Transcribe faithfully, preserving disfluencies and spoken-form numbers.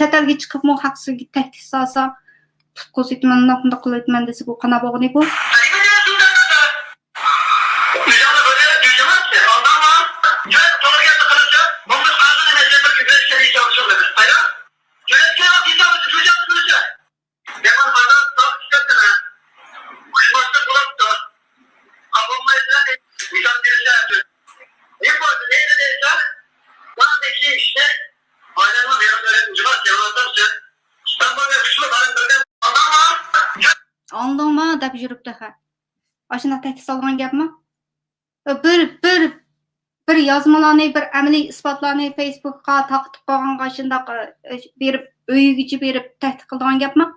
چەت ئەلگە چىقىپمۇ ھەقسىز تەھدىت سالسا، تۇتقۇزۇۋېتىمەن، مۇنداق مۇنداق قىلىۋېتىمەن دېسە، بۇ قانداق بولغىنى بۇ؟ ئاڭلىدىڭما دەپ يۈرۈپتۇ ھە. ئاشۇنداق تەھدىت سالغان گەپمۇ؟ بىر، بىر، بىر يازمىلارنى، بىر ئەمەلىي ئىسپاتلارنى فېيسبۇكقا تارقىتىپ قويغانغا شۇنداق، ئى، بېرىپ، ئۆيىگىچە بېرىپ تەھدىت قىلىدىغان گەپمۇ؟